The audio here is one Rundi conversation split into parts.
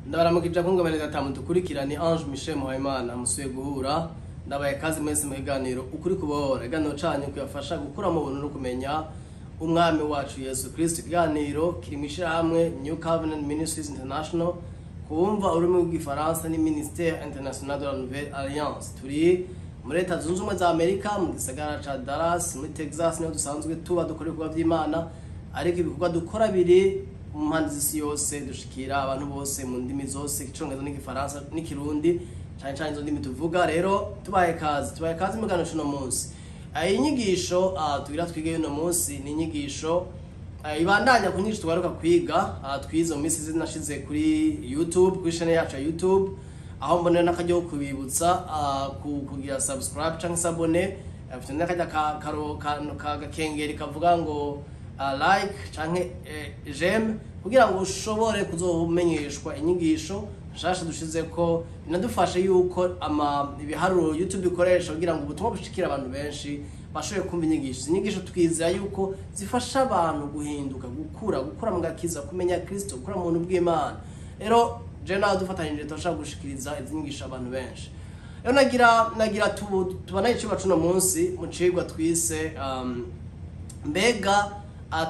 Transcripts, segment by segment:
Ndabaramukije kungamene gatanu dukurikirane Ange Michel Muhayimana musuye guhura. Ndabaye kazi mwese mu kiganiro Ukuri Kubohora, ikiganiro canyu kuyafasha gukura mu buntu no kumenya umwami wacu Yesu Kristo. Ikiganiro kiri mu ishirahamwe New Covenant Ministries International, kumva ururimi rw'igifaransa ni Ministère International de la Nouvelle Alliance. Turi muri Leta Zunze Ubumwe za Amerika, mu gisagara ca Dallas muri Texas, niho dusanzwe tuba dukora ibikorwa vy'Imana, ariko ibikorwa dukora biri mu mpande z'isi yose, dushikira abantu bose mu ndimi zose, icongereza n'igifaransa n'ikirundi, cane cane izo ndimi tuvuga. Rero tubaye kazi mu kiganiro c'uno munsi. Iyi nyigisho tugira twige uno munsi ni inyigisho ibandanya ku nyigisho tugaruka kwiga, twize mu minsi nashize kuri YouTube, kuri chaîne yacu ya YouTube, aho mbonera n'akaryo ko kubibutsa kugira subscribe canke s'abonner, afite n'akarya ka gakengeri kavuga ngo like canke j'aime, kugira ngo ushobore kuzomenyeshwa inyigisho nshasha dushize, ko binadufashe yuko ama ibiharuro YouTube ikoresha kugira ngo ubutumwa bushikire abantu benshi bashoboye kumva inyigisho. Izi nyigisho twizera yuko zifasha abantu guhinduka, gukura mu gakiza, kumenya Kristo, gukura mu buntu bw'Imana. Rero je nawe dufatanyije turashaka gushikiriza izi nyigisho abantu benshi. Rero nagira tubanaye icigwa c'uno munsi mu cigwa twise mbega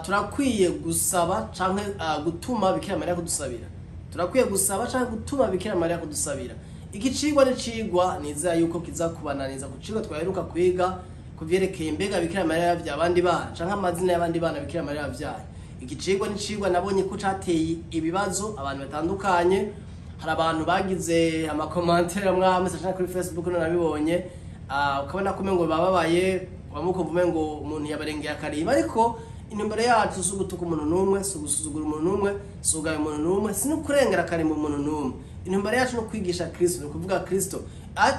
turakwiye gusaba canke gutuma Bikira Mariya kudusabira? Turakwiye gusaba canke gutuma Bikira Mariya kudusabira? Iki cigwa ni cigwa nizera yuko kiza kubananiza ku cigwa twaheruka kwiga ku vyerekeye mbega Bikira Mariya yavyaye abandi bana canke amazina y'abandi bana Bikira Mariya yavyaye. Iki cigwa ni cigwa nabonye ko cateye ibibazo abantu batandukanye. Hari abantu bagize ama commentaires amwe amwe canke kuri Facebook no nabibonye, ukabona ko umengo bababaye, bamukumva umengo umuntu yabarengeye akarimba. Ariko intumbero yacu si ugutuka umuntu n'umwe, si ugusuzugura umuntu n'umwe, si ugaya umuntu n'umwe, si no kurengera akarimba umuntu n'umwe. Intumbero yacu ni ukwigisha Kristo, ni ukuvuga Kristo.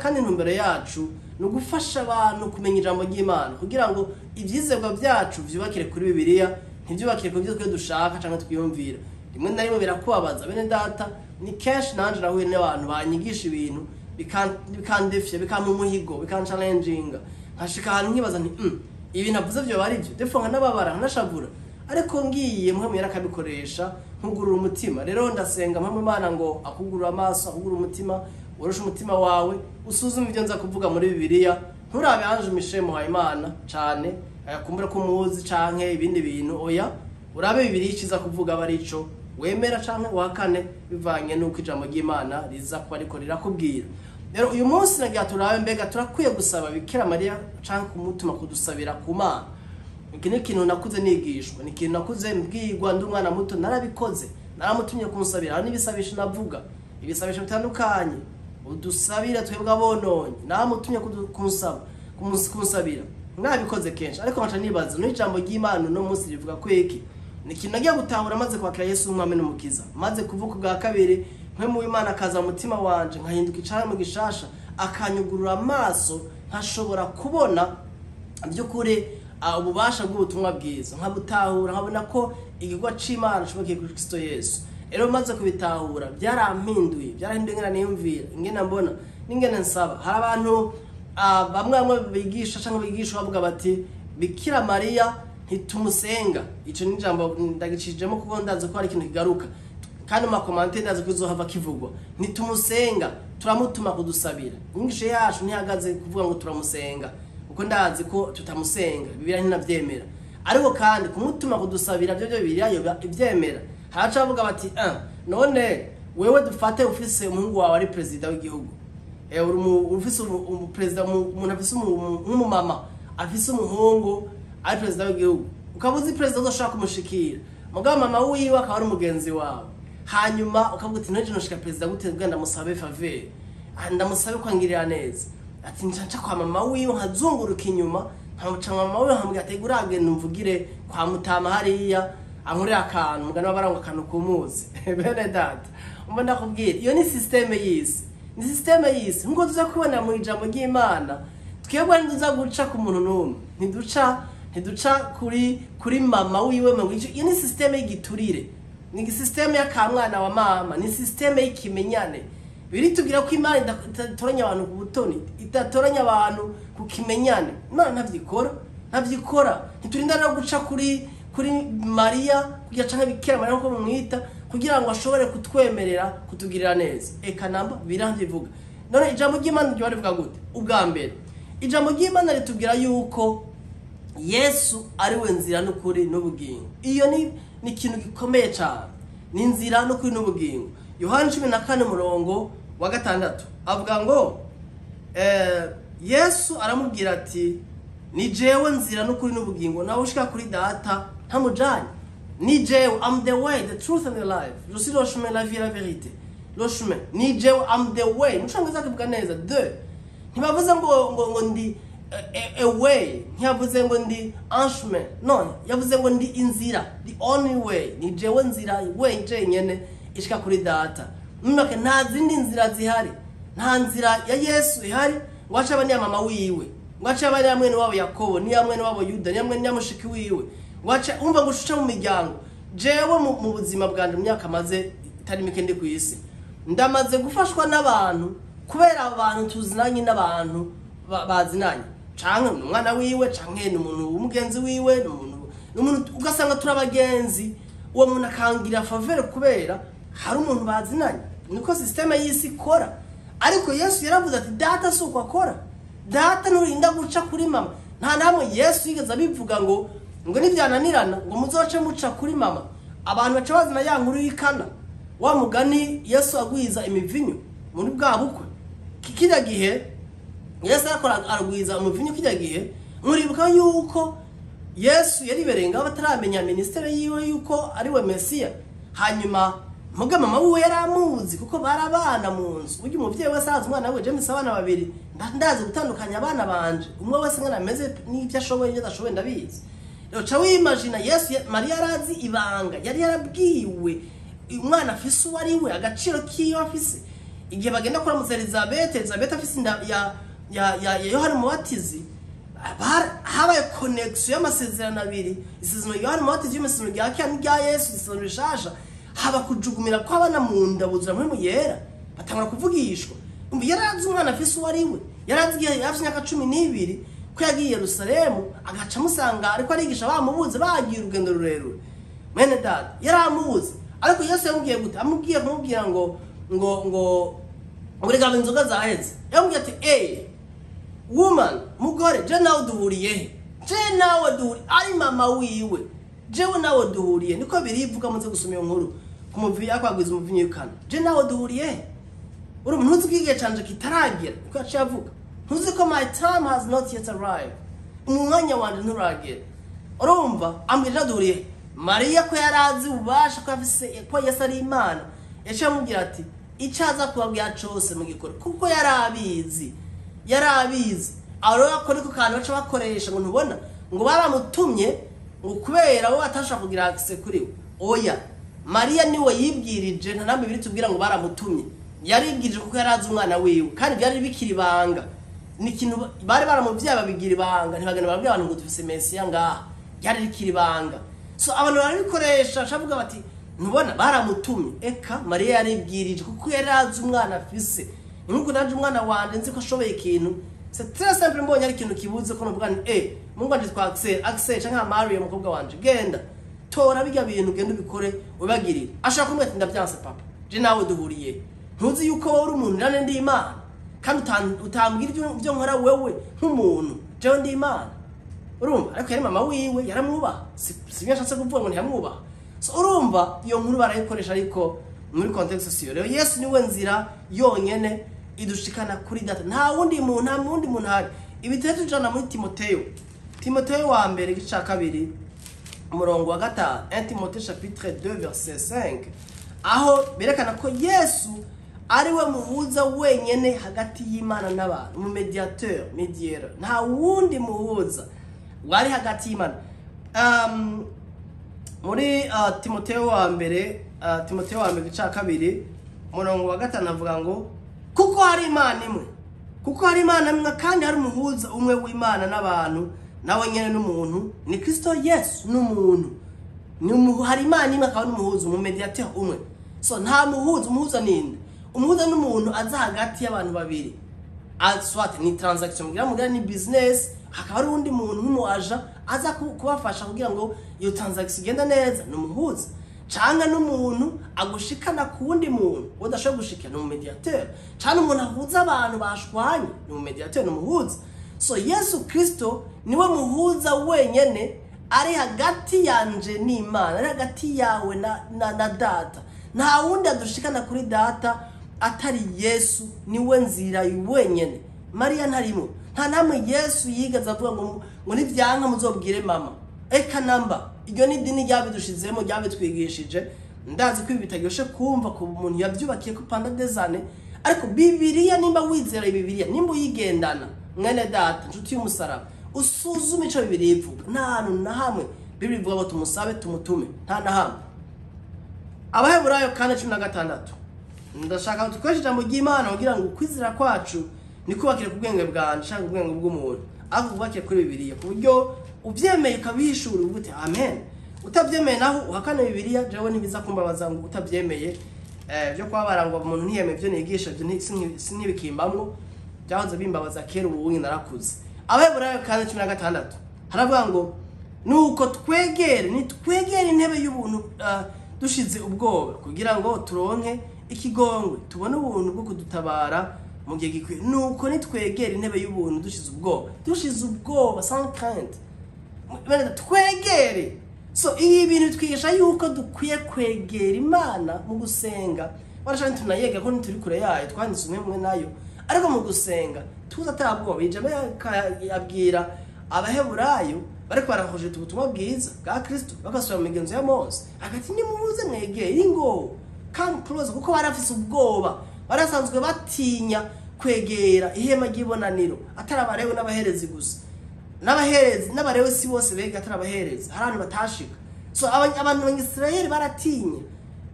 Kandi intumbero yacu ni ugufasha abantu kumenya ijambo ry'Imana, kugira ngo ivyizerwa vyacu vyubakire kuri Bibiliya, ntivyubakire ku byo twe dushaka canke twiyumvira. Rimwe na rimwe birakubabaza, bene data. Ni kenshi nanje nahuye n'abantu banyigisha ibintu bikandefya, bikampa umuhigo, bikanchallenginga, nkashika ahantu nkibaza nti ibi navuze vyoba ari byo?" Des fois nkanababara, nkanashavura, ariko ngiye Mpwemu Yera akabikoresha nkugurura umutima. Rero ndasenga Mpwemu Imana ngo akugurure amaso, akugurure umutima, woroshe umutima wawe, usuzume ibyo nza kuvuga muri Bibiliya. Nturabe Ange Michel Muhayimana cane, kumbura ko umuzi canke ibindi bintu. Oya, urabe Bibiliya ikiza kuvuga, aba arico wemera canke uhakane, bivanye n'uko ijambo ry'Imana riza kuba ariko rirakubwira. Rero uyu munsi nagira turabe mbega turakwiye gusaba Bikira Mariya canke kumutuma kudusabira ku Mana? Iki ni ikintu nakuze nigishwa, ni ikintu nakuze mbwirwa ndi umwana muto. Narabikoze, naramutumye kunsabira. Hari n'ibisabisho navuga, ibisabisho bitandukanye: "Udusabira twebwe abononye." Naramutumye kunsaba, kunsabira. Nabikoze kenshi, ariko nkaca nibaza n'ijambo ry'Imana uno munsi rivuga ko iki ni ikintu nagiye gutahura maze kwakira Yesu umwami n'umukiza, maze kuvuka ubwa kabiri, Mpwemu w'Imana akaza mu mutima wanje, nkahinduka icaremwe gishasha, akanyugurura amaso, nkashobora kubona by'ukuri ububasha bw'ubutumwa bwiza, nkabutahura, nkabona ko igikorwa c'Imana cubakiye kuri Kristo Yesu. Rero maze kubitahura byarampinduye, byarahinduye ingene niyumvira, ingene mbona n'ingene nsaba. Hari abantu bamwe bamwe bigisha canke bigisha bavuga bati: "Bikira Mariya ntitumusenga." Ico ni ijambo ndagicijemo kuko ndazi ko hari ikintu kigaruka, kandi mu ma commentaires ndazi ko izohava kivugwa. Ntitumusenga, turamutuma kudusabira. Inyigisho yacu ntihagaze kuvuga ngo turamusenga, kuko ndazi ko tutamusenga, Bibiliya ntinavyemera. Ariko kandi kumutuma kudusabira byo Bibiliya yoba ivyemera. Haraca bavuga bati: "Ah, none wewe dufate ufise umuhungu wawe ari perezida w'igihugu, uri ufise umuperezida, umuntu afise nk'umumama afise umuhungu ari perezida w'igihugu, ukaba uzi perezida uzoshobora kumushikira, mugabo mama wiwe akaba ari umugenzi wawe, hanyuma ukavuga uti: 'Nteje noshika perezida gute bwa ndamusabe faveur, ndamusabe kwangirira neza?' Ati: 'Nca nca kwa mama wiwe, nkazunguruka inyuma, nkamuca mama wiwe, nkamubwira ati: 'Uragenda umvugire kwa mutama hariya ankorera akantu.'" Mugani w'abarangwa akantu kumuzi. Bene data, umva ndakubwira, iyo ni système y'isi, ni système y'isi. Nkuko tuza kubona mu ijambo ry'Imana, twebwe ntiduza guca ku muntu n'umwe, ntiduca kuri mama wiwe ngo iyo ni système y'igiturire, ni système y'akamwana wa mama, ni système y'ikimenyane. Biritubwira ko Imana idatoranya abantu ku butoni, idatoranya abantu ku kimenyane. Imana ntavyikora, ntavyikora. Ntiturinda no guca kuri kuri Mariya kugira canke Bikira Mariya nkuko mumwita, kugira ngo ashobore kutwemerera kutugirira neza. Eka namba biravyivuga. None ijambo ry'Imana ryo rivuga gute? Ubwa mbere, ijambo ry'Imana ritubwira yuko Yesu ari we nzira n'ukuri n'ubugingo. Iyo ni ikintu gikomeye cyane, ni inzira n'ukuri n'ubugingo. Yohana 14 murongo wa 6 avuga ngo Yesu aramubwira ati ni jewe nzira n'ukuri n'ubugingo, nawe ushika kuri data ntamujanye. Ni jewe, I'm the way, the truth and the life. Je suis le chemin, la vie et la vérité. Le chemin. Ni jewe, I'm the way. Mucongereza kivuga neza the. Ntibavuze ngo ndi a way, ntiyavuze ngo ndi un chemin. No, yavuze ngo ndi inzira, the only way. Ni jewe nzira way jenyene ishika kuri data. Mwake nta zindi nzira zihari. Nta nzira ya Yesu ihari ngo ace abane ya mama wiwe, ngo ace abane ya mwene wabo Yakobo, ni ya mwene wabo Yuda, ni ya mwene ya mushiki wiwe. Wacha umva ngo ushuca mu miryango. Jewe mu buzima bwanje mu myaka maze itari mike ndi kwisi, ndamaze gufashwa n'abantu kubera abantu tuzinanye n'abantu bazinanye, canke umwana wiwe, canke n'umuntu w'umugenzi wiwe, n'umuntu ugasanga turabagenzi, uwo muntu akangira faveur kubera hari umuntu bazinanye. Niko systeme y'isi ikora. Ariko Yesu yaravuze ati data si uko akora, data nturinda guca kuri mama. Nta namwe Yesu yigeze abivuga ngo nivyananirana ngo muzoce muca kuri mama. Abantu baca bazina ya nkuru y'ikana, wa mugani Yesu agwiza imivinyu muri bwa bukwe. Kirya gihe Yesu akora aragwiza umuvinyu, kirya gihe muribuka yuko Yesu yaribereye ngaho bataramenya ministere yiwe yuko ari we Mesiya. Hanyuma muga mama wiwe yaramuzi kuko barabana mu nzu. Burya umuvyeyi wese arazi umwana wiwe. James abana babiri ndazi gutandukanya abana banje, umwe wese ngana ameze n'ivyo ashoboye n'ivyo adashoboye ndabizi. Rero ca wimagina Yesu, Mariya arazi ibanga yari yarabwiwe umwana afise uwo ari we, agaciro kiyo afise. Igihe bagenda kuramutsa Elizabeth, Elizabeth afise inda ya Yohana Umubatizi, habaye connection y'amasezerano abiri, isezerano rya Yohana Umubatizi n'isezerano rya kera n'irya Yesu, isezerano rishasha. Haba kujugumira kw'abana mu nda buzura muri muyera, batangura kuvugishwa. Yarazi umwana afise uwo ari we, yarazi igihe yari afise imyaka 12 ko yagiye Yerusalemu agaca amusanga ariko arigisha bamubuze, bagiye urugendo rurerure. Mwene data yaramubuze, ariko Yesu yamubwiye gute? Amubwiye kumubwira ngo ngo ngo urega inzoga zaheze. Yamubwiye ati woman, mugore, je nawe duhuriye he? Je nawe duhuriye, ari mama wiwe, jewe nawe duhuriye. Niko birivuga muze gusoma iyo nkuru kumuvi akwagwiza umuvinyu y'ikana. Je nawe duhuriye he? Uri umuntu uzi ko igihe canje kitaragera, niko yaciye avuga. Ntuzi ko my time has not yet arrived, umwanya wanje nturagera. Urumva ambwira duhuriye. Mariya ko yarazi ububasha ko afise, ko Yesu ari Imana, yaciye amubwira ati icaza kubabwira cose mugikore, kuko yarabizi, yarabizi. Aro ko niko kantu baca bakoresha ngo ntubona ngo baramutumye ngo kubera bo batashaka kugira access kuri we. Oya, Mariya niwe yibwirije, nta namwe biri tubwira ngo baramutumye. Yaribwirije kuko yarazi umwana wiwe, kandi byari bikiri ibanga. Ni ikintu bari baramuvyaye babigira ibanga, ntibagenda barabwira abantu ngo dufise Mesiya ngaha. Byari bikiri ibanga. So abantu barabikoresha bavuga bati ntubona baramutumye. Eka Mariya yaribwirije kuko yarazi umwana afise. Nkuko naje umwana wanje nzi ko ashoboye ikintu, c'est très simple, mbonye ari ikintu kibuze ko novuga nti Mungu wanje twa Axel canke Mario umukobwa wanje, genda tora bijya bintu genda ubikore ubagirire. Ashaka kumwe ati ndavyanse papa, je nawe duhuriye, ntuzi yuko wowe uri umuntu nane ndi Imana, kandi utambwira ibyo nkora wewe nk'umuntu, jewe ndi Imana. Urumva ariko yari mama wiwe yaramwubaha, si byo ashatse kuvuga ngo ntiyamwubaha. So urumva iyo nkuru barayikoresha ariko muri context siyo. Rero Yesu niwe nzira yonyene idushikana kuri data, nta wundi muntu, nta wundi muntu hari. Ibitero tujana muri Timoteyo wa mbere igice ca 2 umurongo wa 5, 1 Timothée chapitre 2 verset 5, aho berekana ko Yesu ari we muhuza wenyene hagati y'Imana n'abantu, mu mediateur, mediator, nta wundi muhuza wari hagati y'Imana. Muri Timoteyo wa mbere, Timoteyo wa mbere igice ca 2 umurongo wa 5 avuga ngo kuko hari Imana imwe, kuko hari Imana imwe kandi hari umuhuza umwe w'Imana n'abantu, nawe nyene n'umuntu, ni Kristo Yesu n'umuntu. Ni hari Imana imwe akaba n'umuhuza, umu mediateur umwe. So nta muhuza, umuhuza ninde? Umuhuza n'umuntu aza hagati y'abantu babiri. Soit ni transaction mugira ni business, hakaba hari undi muntu nk'umu agent aza kubafasha kugira ngo iyo transaction igende neza, ni umuhuza. Canke n'umuntu agushikana ku wundi muntu udashobora gushikira, ni umumediateur. Canke umuntu ahuza abantu bashwanye, ni umumediateur, ni umuhuza. So Yesu Kristo niwe muhuza wenyene ari hagati yanje n'Imana, ari hagati yawe na data. Nta wundi adushikana kuri data atari Yesu, niwe nzira wenyene. Mariya ntarimo. Nta namwe Yesu yigeze avuga ngo nivyanka muzobwire mama. Eka namba, iryo ni idini ryabidushizemo, ryabitwigishije. Ndazi ko ibi bitaryoshe kumva ku muntu yavyubakiye ko pendant des années, ariko Bibiliya, nimba wizera Bibiliya, nimba uyigendana, mwene data, nshuti y'umusaraba, usuzume ico Bibiliya ivuga. Nta hantu na hamwe Bibiliya ivuga ngo tumusabe tumutume, nta na hamwe. Abaheburayo 4:16. Ndashaka dukoreshe ijambo ry'Imana kugira ngo ukwizera kwacu nikubakire ku bwenge bwanje canke ubwenge bw'umuntu, ahubwo kubakire kuri Bibiliya, ku buryo uvyemeye ukabihishura uvuga uti amen. Utavyemeye naho uhakane Bibiliya, jewe ntibiza kumbabaza ngo utavyemeye. Byo kwabara ngo umuntu ntiyemeye ivyo nigisha, ivyo sinkibikimbamwo, byahoze bimbabaza kera, ubu narakuze. Abaheburayo 4:16 haravuga ngo nuko twegere, nitwegere intebe y'ubuntu dushize ubwoba, kugira ngo turonke ikigongwe, tubone ubuntu bwo kudutabara mu gihe gikwiye. Nuko nitwegere intebe y'ubuntu dushize ubwoba, dushize ubwoba, sans crainte, twegere. So ibi bintu twigisha yuko dukwiye kwegera Imana mu gusenga. Warashaka tunayega ko ntituri kure yayo, twanditse umwe mwe nayo, ariko mu gusenga tuza atabwoba. Ijambo yabwira Abaheburayo bariko barahojeta ubutumwa bwiza bwa Kristo, bagasubira mu migenzo ya Mose, hagati nimuze mwegere ingo, come close, kuko barafise ubwoba, barasanzwe batinya kwegera ihema ry'ibonaniro, atari abarewe n'abaherezi gusa, n'abaherezi n'abarewe si bose bega, atari abaherezi, hari abantu batashika. So abantu b'Isirayeli baratinya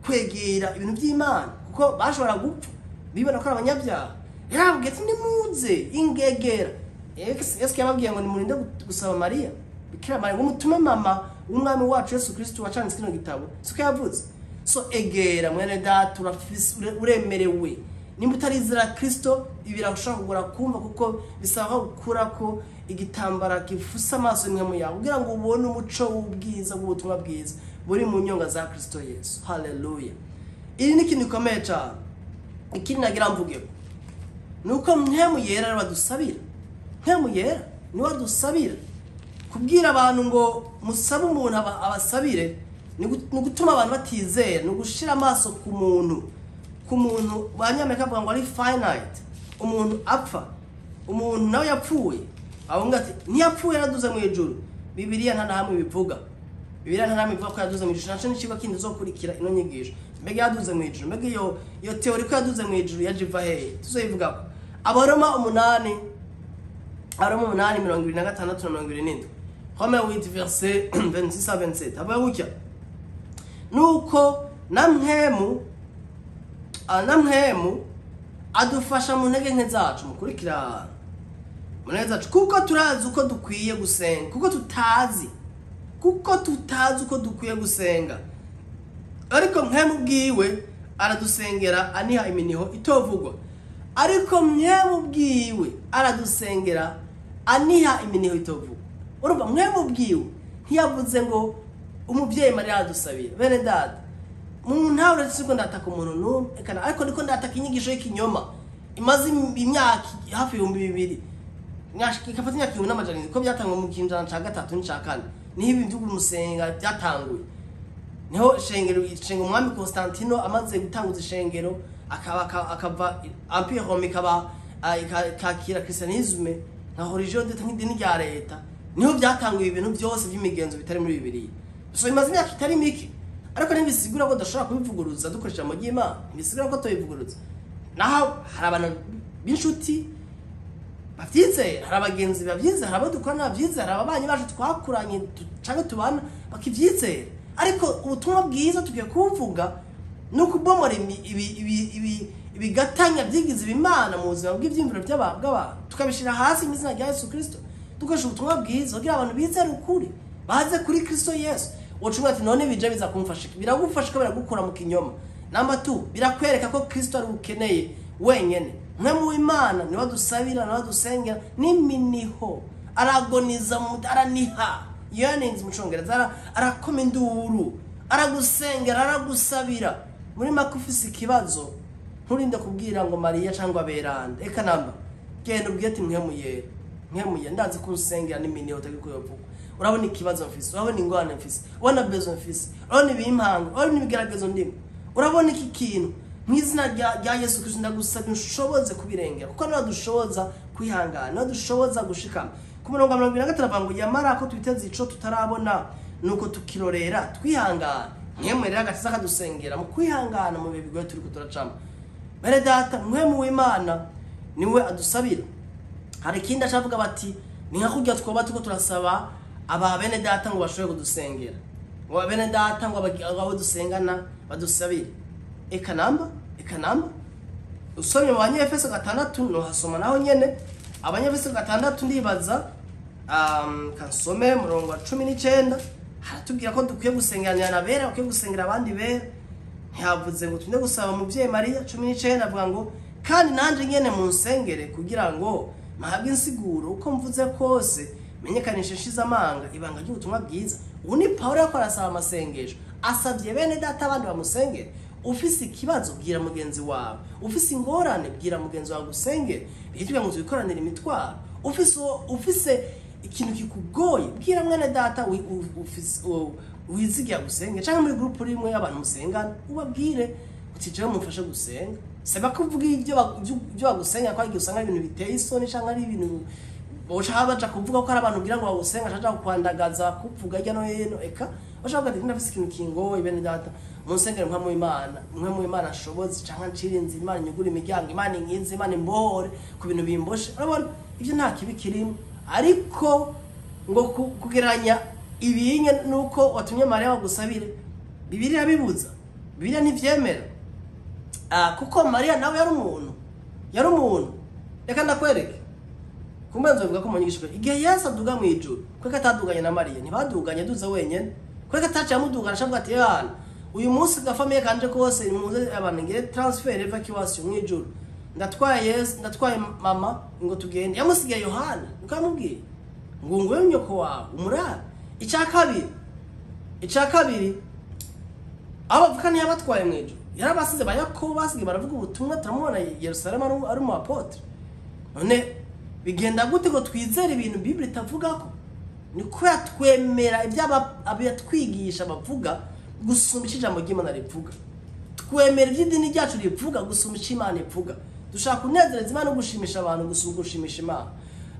kwegera ibintu by'Imana kuko bashobora gupfa, bibona ko ari abanyabyaha. Yarababwiye ati nimuze ingegera. Yesu yababwiye ngo nimurinde gusaba Mariya Bikira Mariya ngo mutume mama w'umwami wacu Yesu Kristo wacanditse kino gitabo, siko yavuze. So egera mwene data, uremerewe. Nimba utarizera Kristo, ibi birashobora kugora kumva, kuko bisaba gukura ko igitambara gifusa amaso imwe mu yawe kugira ngo ubone umuco w'ubwiza bw'ubutumwa bwiza buri mu nyonga za Kristo Yesu. Haleluya. Iri ni ikintu gikomeye cyane. Ikindi nagira mvuge nuko Mpwemu Yera badusabira. Mpwemu Yera niwe adusabira. Kubwira abantu ngo musabe umuntu abasabire ni gutuma abantu batizera, ni gushira amaso ku muntu. Ku muntu abanyamerika bavuga ngo ari finite, umuntu apfa, umuntu nawe yapfuye, abonga ati ntiyapfuye yaraduze mu ijuru. Bibiliya nta namwe bivuga. Bibiliya nta namwe ivuga ko yaduze mu ijuru. Naco n'icigwa kindi uzokurikira ino nyigisho. Mbega yaduze mu ijuru, mbega iyo teori ko yaduze mu ijuru yaje iva hehe? Tuzoyivugako. Abaroma 8, Abaroma 8:26 na 27. Romains 8 verset 26 à 27. Avuga gutya: nuko na Mpwemu adufasha mu ntege nke zacu, mukurikira mu ntege zacu, kuko turazi uko dukwiye gusenga, kuko tutazi uko dukwiye gusenga, ariko Mpwemu bwiwe aradusengera aniha iminiho itovugwa. Ariko Mpwemu bwiwe aradusengera aniha iminiho itovugwa. Urumva, Mpwemu bwiwe ntiyavuze ngo umuvyeyi Mariya aradusabira. Bene data, mu ntawe uretse ko ndataka umuntu n'umwe, eka, ariko niko ndataka inyigisho y'ikinyoma imaze imyaka hafi 2000, ikafata imyaka 1700, ko byatangwa mu kinjana ca 3 n'ica 4, niho ibintu byo kumusenga byatanguye. Niho shengero ishenga umwami Constantino amaze gutanguza ishengero, akaba Empire Romain ikaba ikakira christianisme nka religion d'État, nk'idini rya leta, niho byatanguye ibintu byose by'imigenzo bitari muri Bibiliya. So imaze imyaka itari mike, ariko ntibisigura ko dushobora kubivuguruza dukoresheje ijambo ry'Imana, ntibisigura ko tubivuguruza. Naho hari abantu b'inshuti bavyizera, hari abagenzi bavyizera, hari abo dukorana bavyizera, hari ababanyi bacu twakuranye canke tubana bakivyizera. Ariko ubutumwa bwiza tugiye kubuvuga ni ukubomora ibigatanya byigize ibimana mu buzima bw'ivyiyumviro bw'abantu, tukabishira hasi mu izina rya Yesu Kristo, dukoresha ubutumwa bwiza kugira abantu bizere ukuri, baze kuri Kristo Yesu. Ucumva ati none bije biza kumfasha? Biragufasha ko biragukura mu kinyoma. Namba 2, birakwereka ko Kristo ari ukeneye wenyene. Mpwemu w'Imana niwe adusabira, niwe adusengera n'iminiho, aragoniza, araniha. Yearnings mu Congereza, arakoma induru, aragusengera, aragusabira. Muri make, ufise ikibazo, nturinde kubwira ngo Mariya cyangwa aberanda, eka namba. Genda ubwire ati: "Mpwemu Yera, Mpwemu Yera, ndazi ko unsengera n'imini utari kuyovuga. Urabona ikibazo mfise, urabona ingorane mfise, urabona besoin mfise, urabona ibimpanga, urabona ibigeragezo ndimo, urabona iki kintu. Mu izina rya Yesu Kristo ndagusabye unshoboze kubirengera," kuko niwe dushoboza kwihangana, niwe dushoboza gushikama. Ku murongo wa 73 avuga ngo: "Yamara ko twiteze ico tutarabona, nuko tukirorera twihangana." Mpwemu rero agakiza kadusengera mu kwihangana mu bihe bigoye turiko turacamo. Bene data, Mpwemu w'Imana niwe adusabira. Hari ikindi acavuga bati: "Ni nka kurya twoba turiko turasaba aba bene data ngo bashobore kudusengera, ngo bene data, ngo abo dusengana badusabire." Eka namba, eka namba. Usomye mu Banyefeso 6, nohasoma naho nyene. Abanyefeso 6, ndibaza, kansome murongo wa 19, haratubwira ko dukwiye gusengeranira na bera, bakwiye gusengera abandi bera. Ntiyavuze ngo tujye gusaba umubyeyi Mariya. 19 avuga ngo: "Kandi nanjye nyene munsengere, kugira ngo mpabwe insiguro uko mvuze kose, menyekanishe nshize amanga ibanga ry'ubutumwa bwiza." Ubu ni Pawulo ariko arasaba amasengesho, asabye bene data abandi bamusengere. Ufise ikibazo, bwira mugenzi wawe. Ufise ingorane, bwira mugenzi wawe gusengere. Bitubwira ngo twikoranire imitwaro. Ufise ikintu kikugoye, bwira mwene data wizigiye agusenge, cyangwa muri groupe rimwe y'abantu musengana, ubabwire uti: "Jewe mumfashe gusenga." Seba kuvuga ibyo bagusenga, ko igihe usanga ari ibintu biteye isoni, cyangwa ari ibintu boca baja kuvuga ko ari abantu ugira ngo bagusenga, baja kukwandagaza, kuvuga hirya no hino. Eka, bashaka kuvuga ati: "Ndafise ikintu kingoye, bene data, munsengere nka mu Imana, mwe mu Imana nshobozi, canke ncirinze, Imana inyugure imiryango, Imana inkinze, Imana imbohore ku bintu bimboshe." Urabona, ivyo nta kibi kirimo, ariko ngo kugereranya ibinye nuko watumye Mariya bagusabire, Bibiliya bibuza, Bibiliya ntivyemera. Kuko Mariya nawe yari umuntu, yari umuntu. Reka ndakwereke kumbe nzovuga ko mu nyigisho, igihe Yesu aduga mu ijuru, kweka ataduganye na Mariya, ntibaduganye, aduze wenyene. Kweka ataciye amudugana, ashavuga ati: "Yana uyu munsi gafamiye kanje kose nimuze abantu ngire transfert, évacuation mu ijuru, ndatwaye Yesu, ndatwaye mama, ngo tugende." Yamusigiye Yohana, niko yamubwiye ngo: "Nguwe nyoko wawe, umurabe." Icya kabiri, abo bavuga ntiyabatwaye mu ijuru, yarabasize. Ba Yakobo basigaye baravuga ubutumwa, turamubona i Yerusalemu ari umu apôtre. None bigenda gute ngo twizere ibintu Bibiri itavuga? Ko ni kubera twemera ibyo abatwigisha bavuga gusumba icyo ijambo ry'Imana rivuga. Twemera ibyo idini ryacu rivuga gusumba icyo Imana ivuga. Dushaka kunezereza Imana no gushimisha abantu gusumba gushimisha Imana.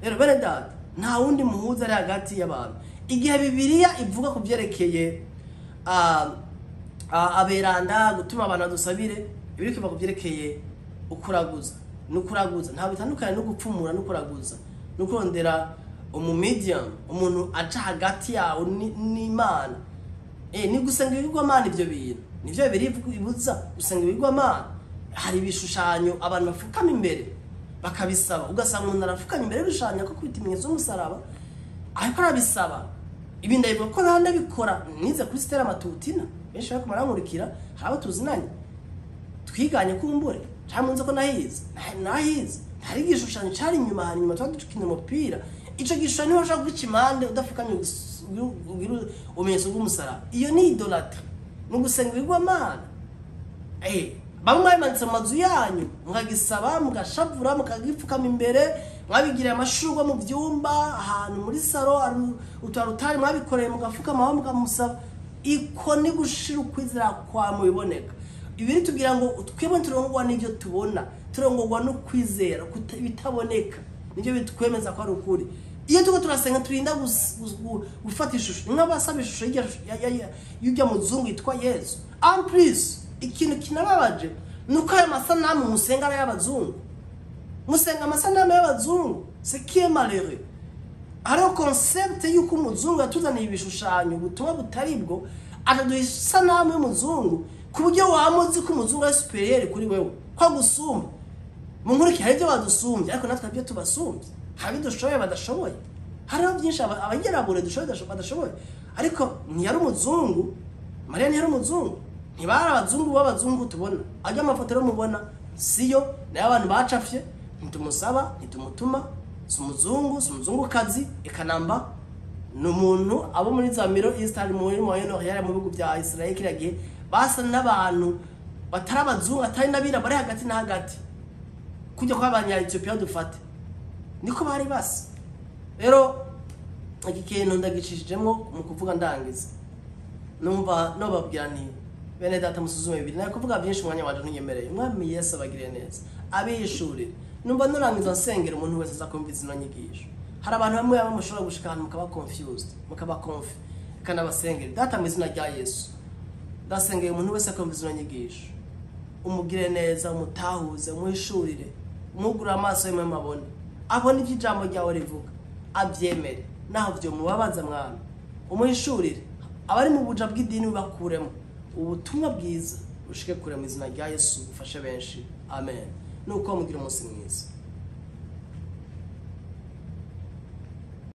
Rero bene data, nta wundi muhuza ari hagati y'abantu. Igihe Bibiliya ivuga ku byerekeye aberanda, gutuma abantu badusabire, ibiri kiva ku byerekeye ukuraguza. N'ukuraguza ntabwo bitandukanye no gupfumura, no kuraguza no kurondera umu medium, umuntu aca hagati yawe n'Imana. Ni gusenga ibigirwamana. Ibyo bintu nivyo biri ibuza gusenga ibigirwamana. Hari ibishushanyo abantu bafukama imbere bakabisaba, ugasanga umuntu arafukama imbere y'ibishushanyo ko kwita ibimenyetso y'umusaraba, ariko arabisaba. Ibi ndabivuga ko nta ndabikora, nize kuri Stella Matutina. Benshi bariko barankurikira, hari abo tuzinanye twiganye, kumbure cyangwa nzi ko nahize. Nahize hari igishushanyo cyari inyuma, hanyuma tuba dukina umupira. Ico gishushanyo ntiwashobora guca impande udafukamye ugira ubumenyetso bw'umusaraba. Iyo ni idolâtrie, ni ugusenga ibigirwamana. Bamwe mwabimanitse mu mazu yanyu, mukagisaba, mugashavura, mukagipfukama imbere, mwabigiriye amashurwe mu byumba, ahantu muri salon hari utarutari mwabikoreye, mugapfukama mukamusaba. Iko ni gushira ukwizera kwa mu biboneka. Ibiri tubwira ngo twebwe turongorwa n'ibyo tubona, turongorwa no kwizera ibitaboneka, nibyo bitwemeza ko ari ukuri. Iyo turiko turasenga, turinda gufata ishusho, ni nk'abasaba ishusho y'urya muzungu yitwa Yesu. En plus, ikintu kinababaje ni uko ayo masanamu musenga ari ay'abazungu. Musenga amasanamu y'abazungu, ce qui est malheureux. Hariho concept y'uko umuzungu yatuzaniye ibishushanyo, ubutumwa butari bwo, akaduha isanamu y'umuzungu, ku buryo waba uzi ko umuzungu ari supérieur kuri wewe, ko agusumba. Mu nkuru hari ibyo badusumbye, ariko natwe hari ibyo tubasumbye, hari ibyo dushoboye badashoboye. Hariho byinshi abanyirabure dushoboye badashoboye. Ariko ntiyari umuzungu, Mariya ntiyari umuzungu, ntibari abazungu b'abazungu tubona. Ajya amafoto rero mubona siyo, nayo abantu bacafye. Ntitumusaba, ntitumutuma, si umuzungu, si umuzungukazi, ikanamba. Ni umuntu abo muri za Middle East, hari muri Moyen Orient, mu bihugu bya Israel kiriya gihe, basa n'abantu batari abazungu, atari n'abirabura, bari hagati na hagati, kujya kwa abanya-Ethiopia dufate, niko bari basa. Rero iki kintu ndagicishijemo mu kuvuga ndangiza, numva nobabwira nti: bene data, musuzume bibiri. Nawe kuvuga byinshi, umwanya waje ntunyemereye. Umwami Yesu abagiriye neza, abishurire. Numva nurangiza nsengera umuntu wese aza kumva zino nyigisho. Hari abantu bamwe bamwe mushobora gushika ahantu mukaba confused, mukaba confus. Reka nabasengere. Data, mu izina rya Yesu, ndasengeye umuntu wese akumva zino nyigisho, umugire neza, umutahuze, umuhishurire, umugure amaso ye mabone, abone ibyo ijambo ryawe rivuga, abyemere naho byo mubabaza. Mwana, umuhishurire. Abari mu buja bw'idini bakuremo, ubutumwa bwiza bushike kure mu izina rya Yesu, bufashe benshi. Amen. Nuko mugira umunsi mwiza.